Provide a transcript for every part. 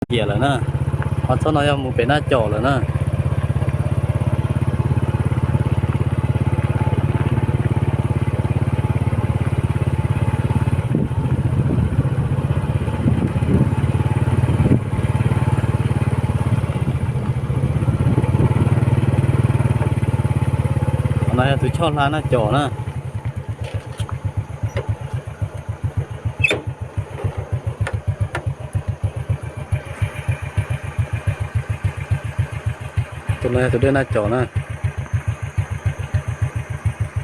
Kiam lawm na. Qhov txoj no yog mus pem Naj Caum lawm na. Qhov no yog tus choj hla Naj Caum na. Tus no yog tus dej Naj Caum na.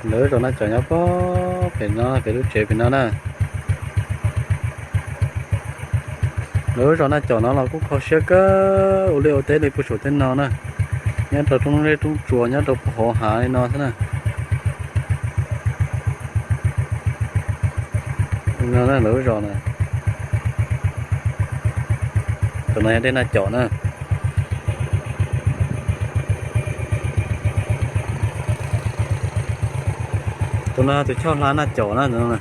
Lawv lub zos Naj Caum nyob pem no, pem lub tsev pem no na. Lawv lub zos Naj Caum no los kuj kho siab kawg ua liaj ua teb li puag saum tej no na. Nyob rau roob zeb roob tsuas nyob rau puag hauv hav li no xwb na. No lawv lub zos na. Tus no yog dej Naj Caum na. Tus no tus choj hla Naj Caum na.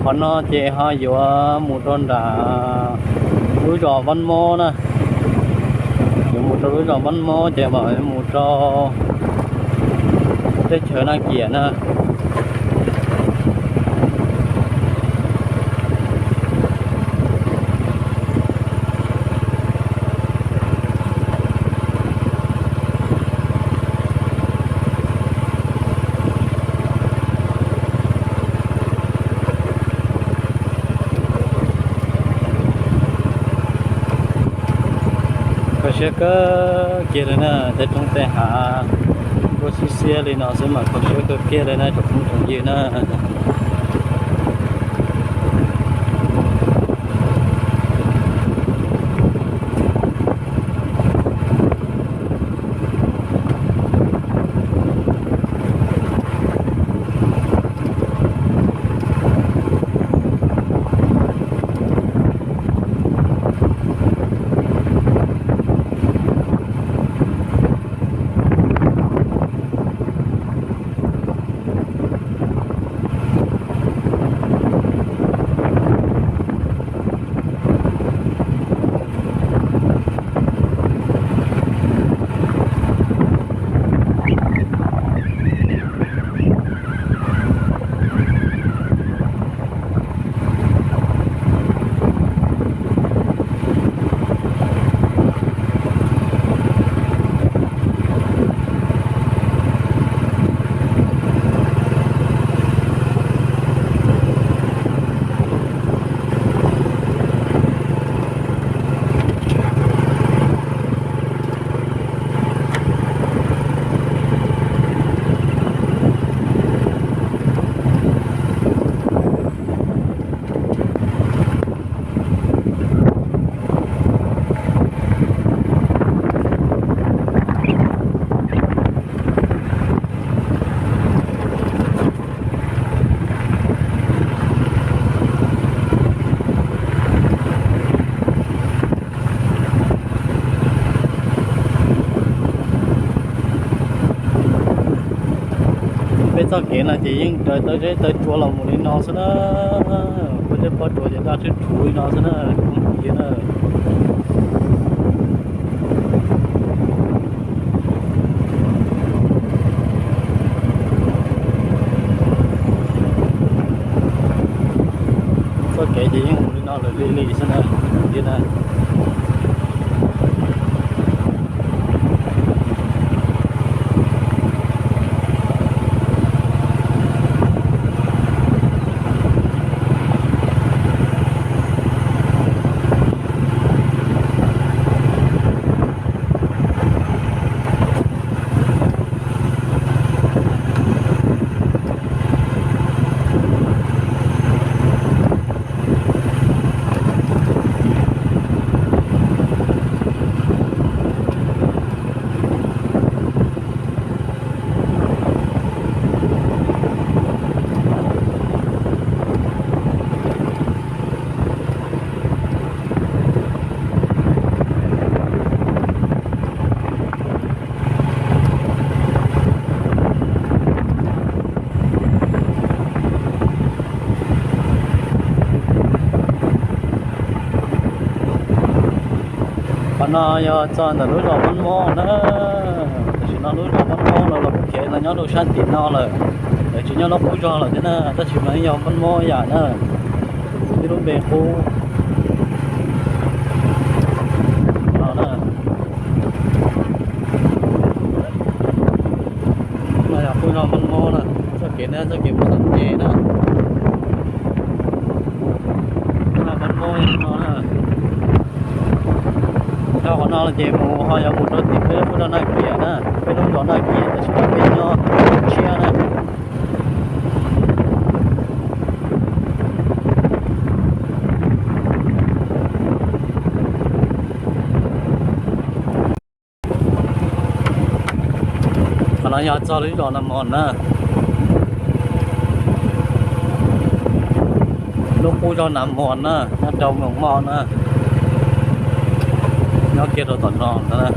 Qhov no ces ho yuav mus rau nram lub zos Vaj Mob na. Yuav mus rau lub zos Vaj Mob ces mam mus rau teb chaws Naj Kiam na. Kho siab kawg kiag li na, tej roob tej hav nruab xiab xiab li no xwb mas kho siab kawg kiag li na tsoom phooj tsoom ywg na. Peb txoj kev no ces yeej raws taw zeb taw tsua los mus li no xwb na. Pob zeb pob tsuas ces daj tswb tshuv li no xwb na, tsoom phooj tsoom ywg na. Txoj kev ces yeej mus li no lawm li li xwb na, tsoom phooj tsoom ywg na. No yog txog ntawm lub zos Pab Mob na. Tam sim no lub zos Pab Mob no los kuj khiav los nyob rau sab tim no lawm, lawv tsis nyob lub qub zog lawm thiab na, tab sis mas yog Pab Mob yam na, ib lub npe qub no na. No yog qub zog Pab Mob na, txoj kev no txoj kev mus xom ces na. Pab Mob no na. Dhau qhov no los ces mus ho yuav mus rau tim peb lub qub zos Naj Kiab na, peb lub zos Naj Kiab tam sim no peb nyob tshiab na. Qhov no yog txog lub zos Nas Mos na, lub qub zos Nas Mos na, nyob rau Moos Moj na, nyob kiag rau tom no ntag.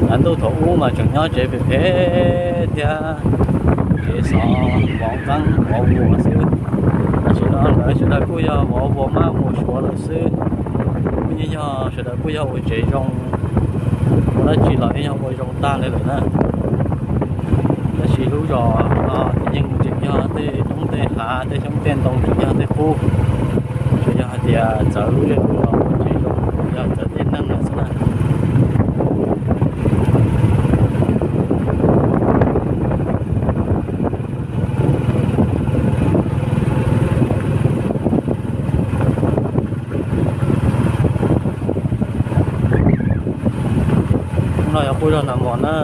Yav ntuj thaum ub mas tseem nyob tsev phem phem thiab, tsev xov vov nqeeb vov vuas xwb. Tam sim no lawv sawv daws kuj yog vov vuas mab vuas suav lawm xwb, kuj yeej yog sawv daws kuj yog ua tsev zoo, ua dab tsi los yeej yog ua zoo tag li lawm na. Tab sis lub zos no yeej tseem yog tej roob tej hav tej xyoob tej ntoo tseem yog tej qub, tsuas yog hais tias txawv lub zej lub zos ua tsev zoo, yog txawv tej neeg lawm xwb na. No yog qub zos Nas Mos na.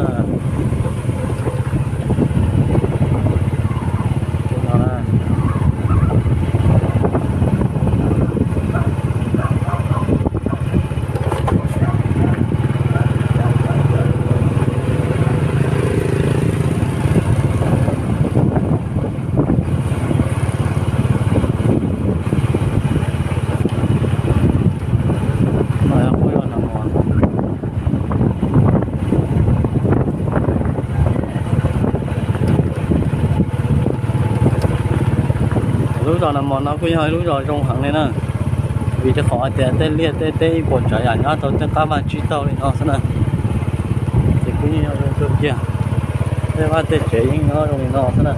Lub zos Nas Mos no kuj yog lub zos zoo heev li na, vim rau qhov hais tias tej liaj tej teb ib puas tsav yam nyob rau tej qab vaj tsib taug li no xwb na. Ces kuj yeej yog zoo kawg kiag, tej vaj tej tsev yeej nyob zoo li no xwb na.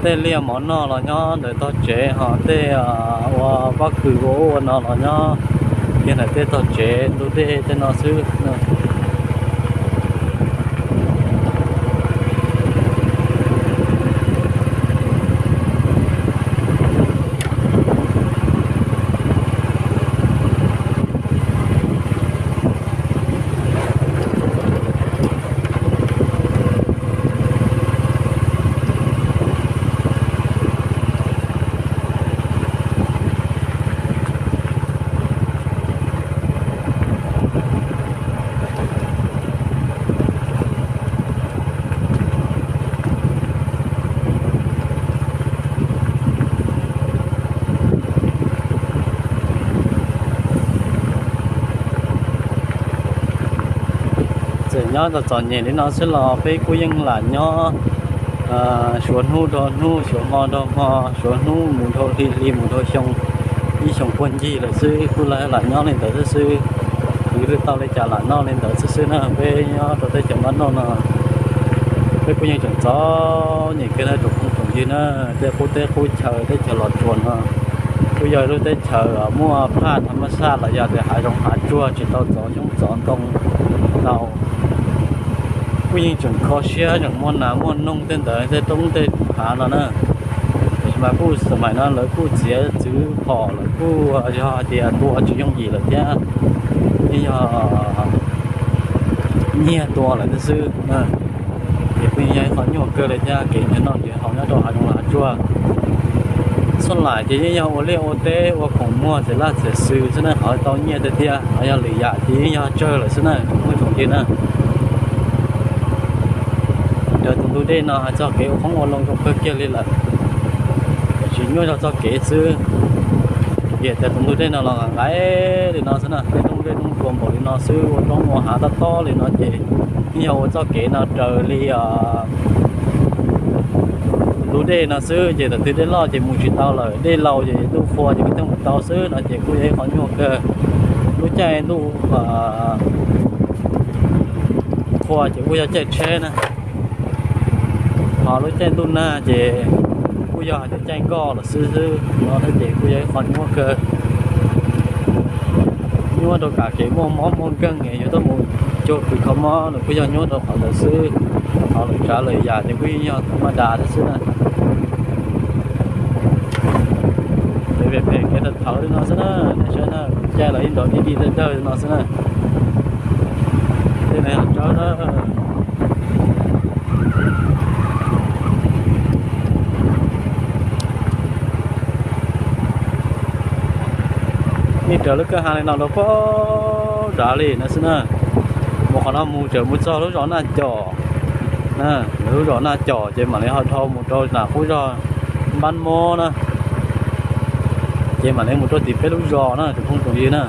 Tej liaj mov noj los nyob ntawm tog tsev, ho tej ua pob kws ua ub ua no los nyob kiag ntawm tej tog tsev ntug dej tej no xwb. Txawm nyob txom txom nyem li no xwb los peb kuj yeej lam nyob suav hnub dhau hnub, suav hmo dhau hmo, suav hnub mus dhau hli, hli mus dhau xyoo, ib xyoos puag ncig lawm xwb kuj lam nyob li ntawd xwb xwb. Kwv tij tau li cas lam noj li ntawd xwb xwb na. Peb nyob rau teb chaws Npab Noj no peb kuj yeej tseem txom nyem kiag na tsoom phooj tsoom ywg na. Tej qub teb qub chaw teb chaws Los Tsuas no kuj yog lub teb chaws muaj phaj thab mab saj los yog tias hav zoov hav tsuag tsis tau txov xyoob txov ntoo ntau. Kuj yeej tseem kho siab tseem muaj nas muaj noog tej ntawd tej roob tej hav no na. Tiam sis mas kuj xav maim no lawv kuj txiav txwv phom lawv kuj yog hais tias tua tsis yooj yim lawm thiab, yeej yog nyiag tua lawm thiab xwb. Ces kuj yog ib qho nyuaj kawg li thiab kev nrhiav noj nrhiav haus nyob rau hav zoov hav tsuag. Txhua laim ces yeej yog ua liaj ua teb ua khoom muag txiav laj txiav xwm xwb na, qhov tau nyiaj tiag tiag ho yog lwm yam ces yeej yog tsawg lawm xwb na tsoom phooj tsoom ywg na. Raws tus ntug dej no hais txog kev ua qoob ua loo zoo kawg kiag li lawm, tiam sis nyuaj zog txoj kev xwb. Vim tias tus ntug dej no los nqaim li no xwb na, tej roob dej roob tsuas npaum li no xwb, ua roob ua hav tob tob li no ces yeej yog ua txoj kev no raws li Lub dej no xwb ces thaum twg dej loj ces mus tsis tau lawm, dej laus ces ntuj qhua ces kuj thiaj mus tau xwb no ces kuj yog ib qho nyuaj kawg. Lub caij ntuj qhua ces kuj yog caij tsheb na, ho lub caij ntuj nag ces kuj yog hais tias caij nkoj lawm xwb xwb no ces kuj yog ib qho nyuaj kawg. Nyuaj rau kam kev muaj mob muaj nkeeg es yuav tuaj mus cuag kws kho mob los kuj yog nyuaj rau qhov ntawd xwb. Ho lwm tsav lwm yam ces kuj yeej yog thaum maj das thiab xwb na. Pem pem kev thawv thawv li no xwb na, nej saib na, caij los ib nrov dig dig dawg dawg li no xwb na. Tej no yog tsawb na. Yeej raws lub kwj ha li no rau pem nrad li no xwb na. Mus qhov no mus tseem mus txog lub zos Naj Cos, lub zos Naj Cos ces mam li ho dhau mus rau nram qub zos Npab Mob na, ces mam li mus rau tim peb lub zos na tsoom phooj tsoom ywg na.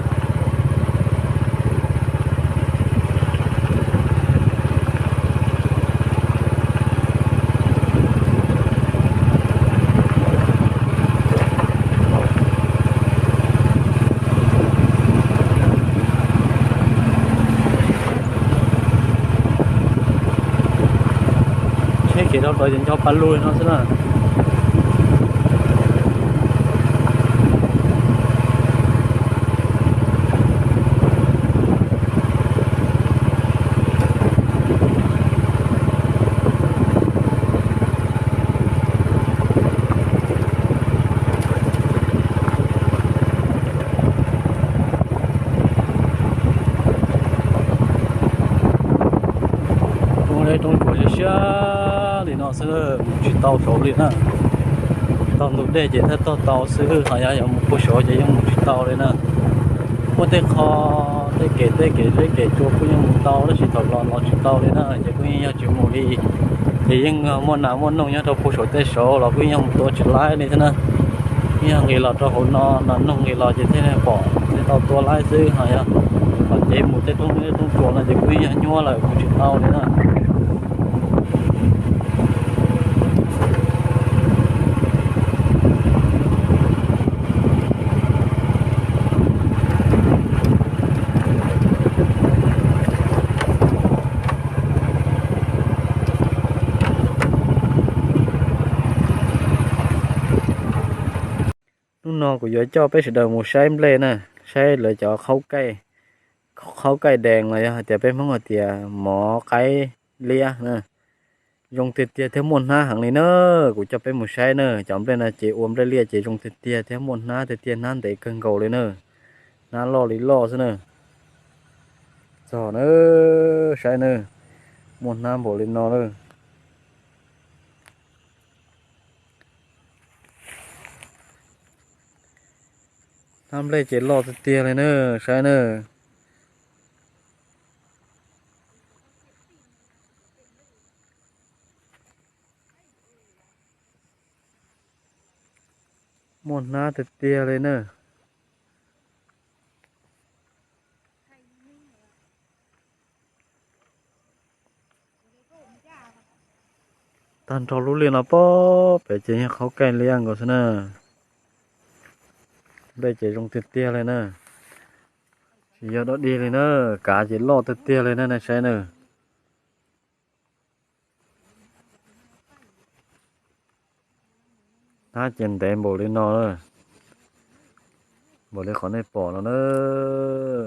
Tsheb kev dhau plaws ces ncho pa lug li no xwb na. Roob zeb roob tsuas siab siab li no xwb, mus tsis tau saud li na. Tog ntug dej ces thiaj tog tau xwb, ho yog yuav mus puag saud ces yeej mus tsis tau li na. Muaj tej qho, tej kev, tej kev zeb kev tsua kuj yeej mus tau, tab sis thaum los los tsis tau li na, ces kuj yeej yog tsis mus li. Ces yeej muaj nas muaj noog nyob rau puag saum tej saud los kuj yeej mus tua tsis laib li thiab na. Yeej yog nqis los rau hauv no, nas noog nqis los ces thiaj pom, thiaj tau tua laib xwb, ho yog tom cev mus tej roob, tej roob tsuas no ces kuj yeej yog nyuaj lawm, mus tsis tau li na. Hnub no kuv yuav coj peb sawv daws mus saib nplej na, saib lawv cov khaub kaij, khaub kaij dees los yog hais tias peb Hmoob hais tias mov qaib liab na. Zoo tiag tiag thiab muaj hnab heev li na. Kuv coj peb mus saib na, cov nplej no ces ua nplej liaj ces zoo tiag tiag thiab muaj hnab tiag tiag, hnab ntev kawg nkaus li na. Hnab loj li loj xwb na. Txog na, saib na, muaj hnab npaum li no na. Hnab nplej ces loj tiag tiag li na, saib na. Muaj hnab tiag tiag li na. Tag nrho lub liaj no pem ces yog khaub kaij liab nkaus xwb na. Nplej ces zoo tiag tiag li na. Tsis yog dog dig li na, kav ces loj tiag tiag li na, nej saib na. Hnab ces ntev npaum li no, npaum li qhov nej pom no na.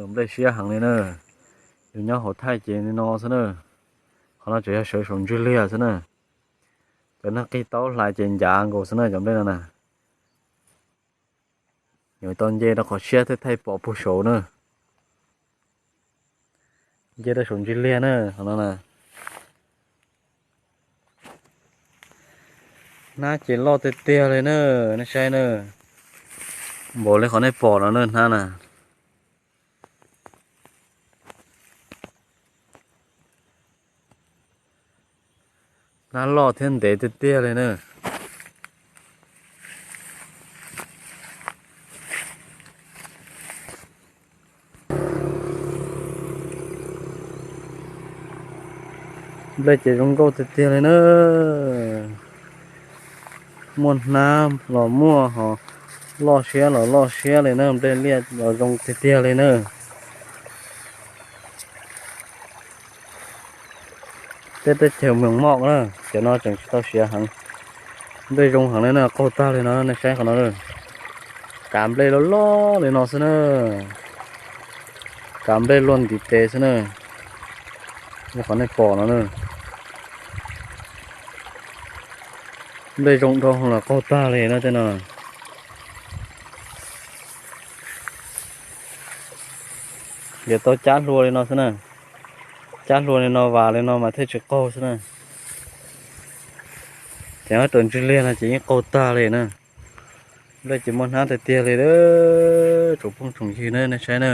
Nplej siab heev li na. Yus nyob hauv thaij ces li no xwb na. Qhov no tseem yog sawv saum ntsig liag xwb na. Cov neeg qig taub hlais ces ncav nkaus xwb na cov nplej no na. Yuav tau nce rau qhov siab thiaj thaij pom puag saud na. Nce rau saum ntsig liag na, qhov no na. Hnab ces loj tiag tiag li na, nej saib na. Npaum li qhov nej pom no na, hnab na. Hnab loj thiab ntev tiag tiag li na. Nplej ces zoo nkauj tiag tiag li na. Muaj hnab los muaj ho loj siab los loj siab li na, nplej liaj los zoo tiag tiag li na. Tej teb chaws Moos Moj na, cov no tseem tsis tau siav heev. Nplej zoo heev li na, qaug tag li no nej saib qhov no. Kav nplej loj loj li no xwb na. Kav nplej luaj ntiv tes xwb na. Li qhov nej pom no na. Nplej zoo dhau los qaug tag li na tej no. Yuav tau cab hlua li no xwb na. Cab hlua li no vas li no mas thiaj tsis qaug xwb na. Ces rau ntswg liag no ces yeej qaug tag li na. Nplej ces muaj hnab tiag tiag li, tsoom phooj tsoom ywg na, nej saib na.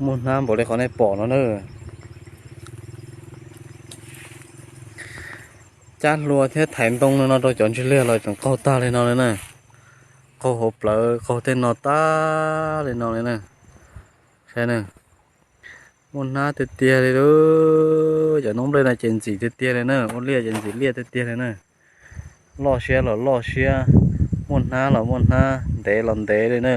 Muaj hnab npaum li qhov nej pom no na. Cab hlua thiab thaiv ntoo no rau cov ntswg liag los tseem qaug tag li no li na. Qaug hauv plawv, qaug tej no tag li no li na. Saib na. Muaj hnab tiag tiag li lauj. Cov noob nplej no ces ntxim tiag tiag li na, ua liaj ces ntxim liaj tiag tiag li na. Loj siab los loj siab, muaj hnab los muaj hnab, ntev los ntev li na.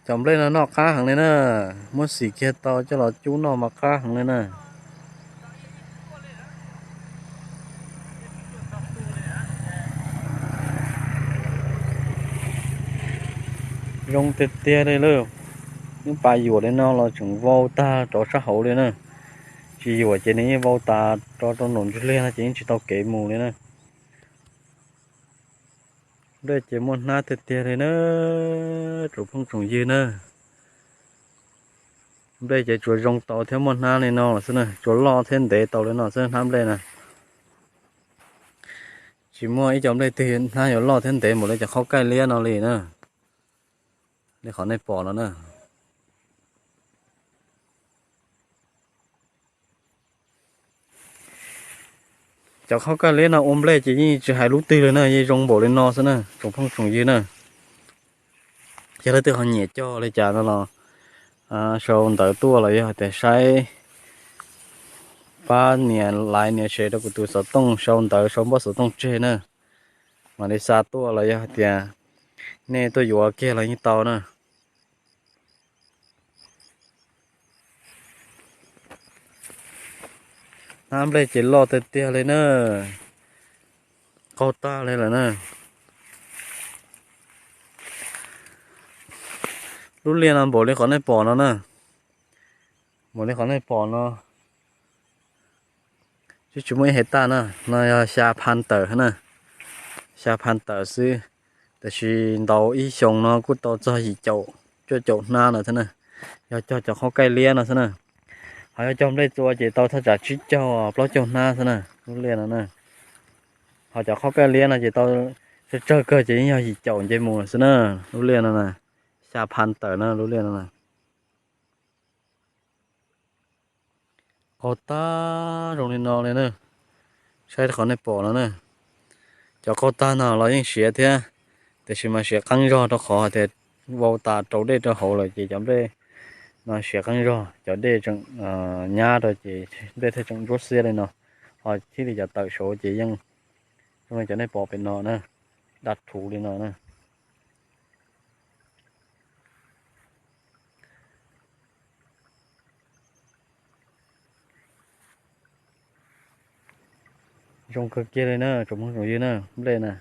Cov nplej no noj qab heev li na, muab xim kiag tau coj los cub noj mas qab heev li na. Zoo tiag tiag li lauj. Yeej pas yuam li no los tseem vau tag rov sab hauv li na. Tsis yuam ces nws yeej vau tas rov rau nraum ntswg liag no ces yeej tsis tau kev mus li na. Nplej ces muaj hnab tiag tiag li na, tsoom phooj tsoom ywg na. Nplej ces tsuas zoo tau thiab muaj hnab li no los xwb na, tsuas loj thiab ntev tau li no xwb hnab nplej na. Tsis muaj ib co nplej twg hnab yuav loj thiab ntev npaum li cov khaub kaij liab no li na. Li qhov nej pom no na. Cov khaub kaij liab no ua nplej ces yeej tsis hais lub twg li na, yeej zoo npaum li no xwb na, tsoom phooj tsoom ywg na. Yog leej twg ho nyiam cog li cas no los sau ntawv tuaj los yog hais tias saib pab nias like nias share rau kuv tus xov tooj, sau ntawv sau npoj xov tooj tseg na, mam li xa tuaj los yog hais tias nej tuaj yuav kiag los yeej tau na. Hnab nplej ces loj tiag tiag li na, qaug tag li lawm na. Lub liaj no npaum li qhov nej pom no na, npaum li qhov nej pom no, tsis tsis muaj ib hais taj na, no yog xya phan tawm na, xya phan tawm xwb. Tab sis ntaus ib xyoos no kuj tau txog yim caum cuaj caum hnab no thiab na, yog cog cov khaub kaij liab no xwb na. Ho yog cog nplej txua ces tau thaj tsam tsib caug plaub caug hnab xwb na lub liaj no na. Ho cov khaub kaij liab no ces tau tsawg tsawg kawg ces yeej yog yim caum nce mus xwb na, lub liaj no na, xya phan tawm na lub liaj no na. Qaug tag zoo li no li na, saib qhov nej pom no na. Cov qaug tag no los yeej siav thiab, tiam sis mas siav qeeb zog rau qhov tias vau tas rau dej rau hauv lawm ces cov nplej no siav qeeb zog, cov dej tseem nyab rau ces nplej thiaj tseem ntsuab xiab li no. Ho thiaj li cov tawm saud ces yeej zoo li cov nej pom pem no na, daj rhuv li no na. Zoo kawg kiag li na tsoom phooj tsoom ywg na, nplej na.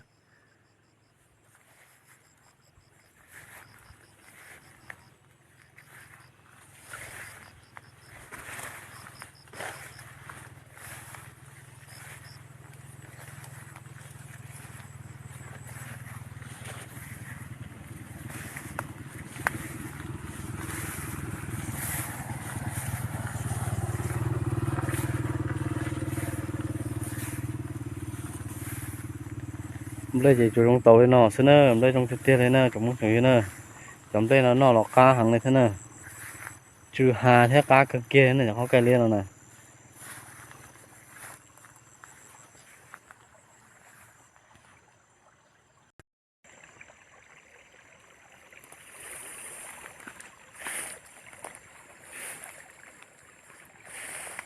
Nplej ces tsuas zoo tau li no xwb na, nplej zoo tiag tiag li na tsoom phooj tsoom ywg na. Cov nplej no noj los qab heev li thiab na, tsw ha thiab qab kawg kiag na cov khaub kaij liab no na.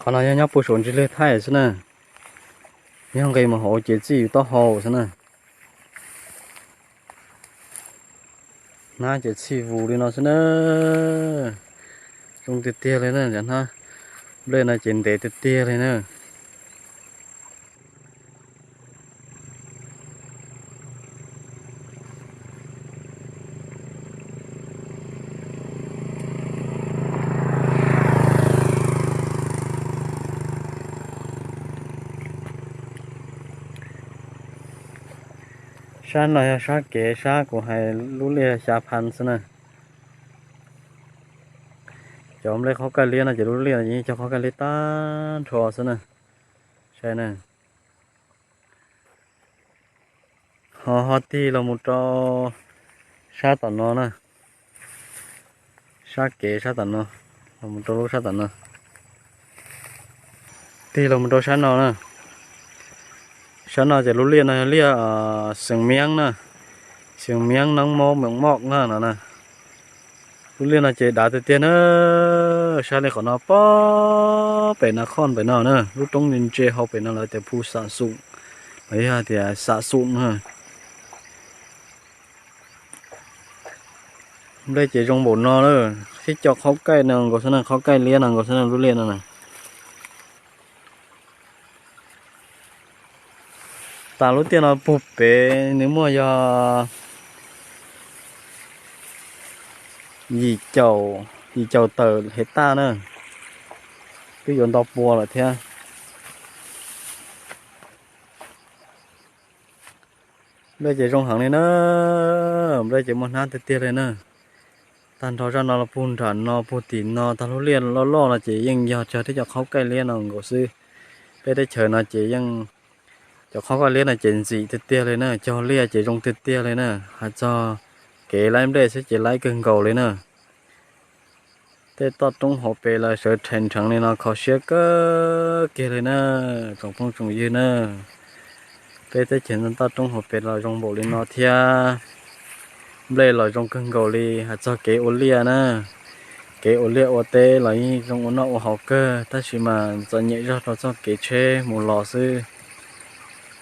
Qhov no yog nyob puag saum ntsis liaj thaij xwb na. Yog nqis mus hauv ces txij yus taub hau xwb na. Hnab ces txhij vus li no xwb na. Zoo tiag tiag li na, cov hnab nplej no ces ntev tiag tiag li na. Sab no yog sab kev, sab kuv hais lub liaj xya pha xwb na. Cov nplej qhaub kaij liab no ces lub liaj no ces yeej cog qhaub kaij liab tag nrho xwb na. Saib na. Ho ho tig los mus rau sab tom no na. Sab kev sab tom no, los mus rau lub sab tom no. Tig los mus rau sab no na. Sab no ces lub liaj no yog liaj xeem miab na. Xeem miab noob mob meem moj na no na. Lub liaj no ces dav tiag tiag na. Sab li qhov no pob pem no khoj pem no na, lub roob ntse ntse hauv pem no lawv tias phu xam xum, los yog tias xam xum na. Nplej ces zoo npaum no na, thiab cov qhaub kaij no nkaus xwb na, qhaub kaij liab no nkaus xwb na lub liaj no na. Tas lub tiaj no puag pem nws muaj yog yim caum, yim caum tawm hev taj na, twb yuav nto pua lawm thiab. Nplej ces zoo heev li na, nplej ces muaj hnab tiag tiag li na. Tag nrho zaj no los puag nram no puag tim no tag lub liaj loj loj no ces yeej yog cog thiab cov qhaub kaij liab no nkaus xwb. Peb teb chaws no ces yeej cov qhaub kaij liab no ces ntxim tiag tiag li na, cog liaj ces zoo tiag tiag li na. Hais txog kev laib nplej xwb ces laib kawg nkaus li na. Tej toj roob hauv pes los sawv rheev rheev li no kho siab kawg kiag li na, tsoom phooj tsoom ywg na. Peb teb chaws toj roob hauv pes los zoo npaum li no thiab. Nplej los zoo kawg nkaus li, hais txog kev ua liaj na. Kev ua liaj ua teb los yeej zoo ua noj ua haus kawg, tab sis mas txom nyem zog rau txoj kev tsheb mus los xwb.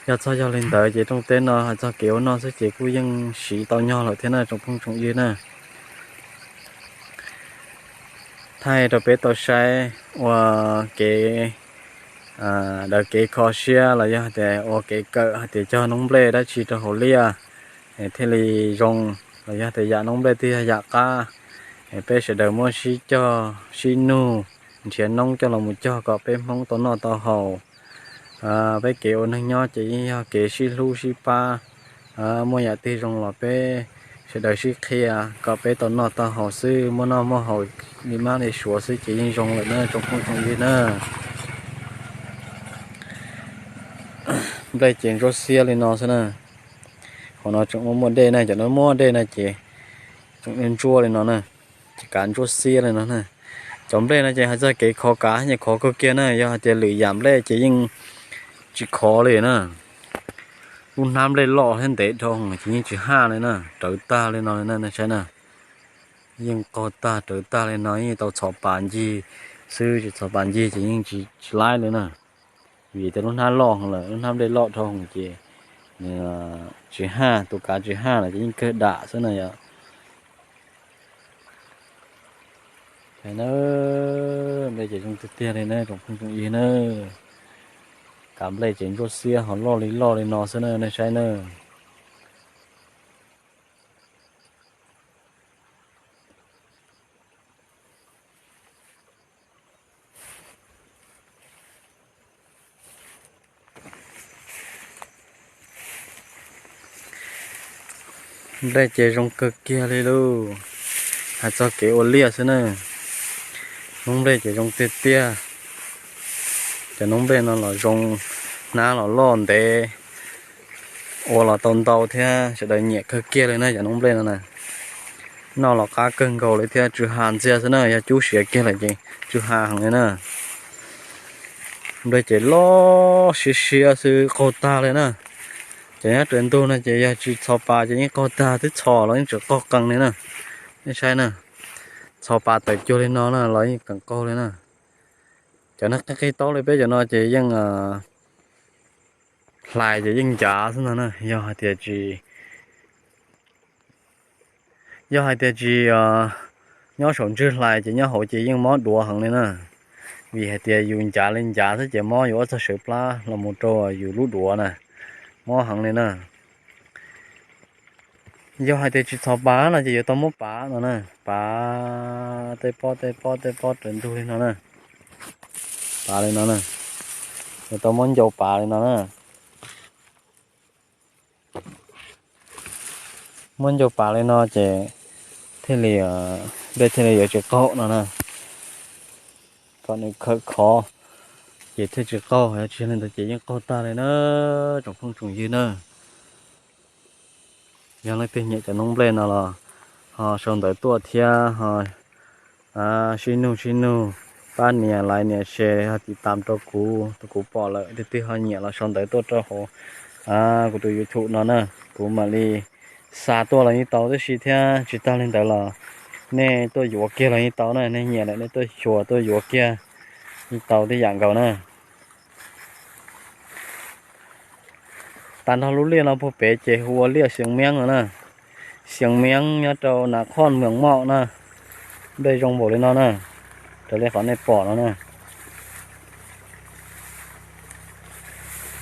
Yog txog yog li ntawd ces rooj teb no hais txog kev ua noj xwb ces kuj yeej siv tau nyog lawm thiab na tsoom phooj tsoom ywg na. Thaij rau peb tau saib ua kev, daws kev kho siab los yog tias ua kev kawm hais tias cog noob nplej dab tsi rau hauv liaj thiaj li zoo, los yog tias yam noob nplej twb yog yam qab, peb sawv daws muab sib cog sib nug nrhiav noob coj los mus cog kom peb Hmoob tau noj tau haus. Peb kev ua neeg nyob ces yeej yog kev sib hlub sib pab, muaj yam twg zoo los peb sawv daws sib qhia kom peb tau noj tau haus xwb, muaj noj muaj haus li mab li suav xwb ces yeej zoo lawm na tsoom phooj tsoom ywg na. Nplej ces ntsuab xiab li no xwb na. Qhov no tseem muaj muaj dej na, cov no muaj dej no ces tseem ntsuab li no na, ces kav ntsuab xiab li no na. Cov nplej no ces hais txog kev khov kav ces khov kawg kiag na, yog hais tias lwm yam nplej ces yeej tsis khov li na. Lub hnab nplej loj thiab ntev dhau ces yeej tsis haj li na, rawv tag li no li na, nej saib na. Yeej qaug tag rawv tag li no, yeej tau txhos pas ncig xwb, tsis txhos pas ncig ces yeej tsis laib li na. Vim tias lub hnab loj lawm, lub hnab nplej loj dhau ces tsis haj, tus kav tsis haj lawm ces yeej kawg dam xwb na yom. Nplej ces zoo tiag tiag li na tsoom phooj tsoom ywg na. Kav nplej ces ntsuab xiab ho loj li loj li no xwb na, nej saib na. Nplej ces zoo kawg kiag li lauj. Hais txog kev ua liaj xwb na, noob nplej ces zoo tiag tiag. Cov noob nplej no los zoo, hnab los loj ntev, ua los tau ntau thiab sawv daws nyiam kawg kiag li na cov noob nplej no na. Noj los qab kawg nkaus li thiab tsw ha ntxiag xwb na, yog cub siav kiag lawm ces tsw ha heev li na. Nplej ces loj siab siab xwb qaug tag li na. Ces nyob raws ntug no ces yog tsis txhos pas ces yeej qaug tag, twb txhos los yeej tseem qaug qees li na. Nej saib na, txhos pas tawm cuag li no na los yeej tseem qaug li na. Cov neeg qib qib taub li peb cov no ces yeej hlais ces yeej ncav xwb no na. Yog hais tias tsis, yog hais tias tsis nyob saum ntswg hlais ces nyob hauv ces yeej mob duav heev li na. Vim hais tias yus ncav li ncav xwb ces mob yus ob txog sawv plab los mus rau yus lub duav na, mob heev li na. Yog hais tias tsis txhob pav no ces yuav tau muab pav no na, pav tej pob tej pob tej pob raws ntug li no na, pav li no na, yuav tau muab ncau pav li no na. Muab ncau pav li no ces thiaj li, nplej thiaj li yuav tsis qaug no na. Kom nws khawm khov ces thiaj tsis qaug, yog tsis li ntawd ces yeej qaug tag li na, tsoom phooj tsoom ywg na. Yog leej twg nyiam cov noob nplej no los ho sau ntawv tuaj thiab ho sib nug sib nug, pab nias like nias share ho tiv tam rau kuv, kuv pom lawm leej twg ho nyiam los sau ntawv tuaj rau hauv kuv tus YouTube no na, kuv mam li xa tuaj los yeej tau tib si thiab. Tsis tag li ntawd los nej tuaj yuav kiag los yeej tau na, nej nyiam lawm nej tuaj xyuas tuaj yuav kiag yeej tau tib yam nkaus na. Tag nrho lub liaj no puag pem ces hu ua liaj Xeev Miab no na. Xeev Miab nyob rau Nas Khoj Mees Moj na. Nplej zoo npaum li no na, raws li qhov nej pom no na.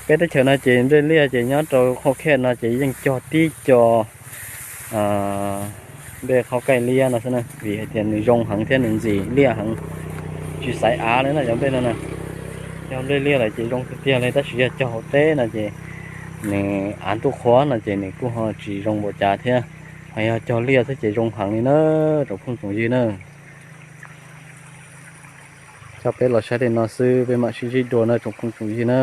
Peb teb chaws no ces nplej liaj ces nyob rau Khauj Khej no ces yeej cog tib co nplej qhaub kaij liab no xwb na, vim hais tias nws zoo heev thiab nws ntxim liaj heev, tsis xaiv av li na cov nplej no na. Yog nplej liaj lawm ces zoo tiag tiag li, tab sis yog cog hauv teb no ces nws av ntuj qhuav no ces nws kuj ho tsis zoo npaum cas thiab. Ho yog cog liaj xwb ces zoo heev li na, tsoom phooj tsoom ywg na. Coj peb los saib li no xwb, peb mam sib ntsib dua na tsoom phooj tsoom ywg na.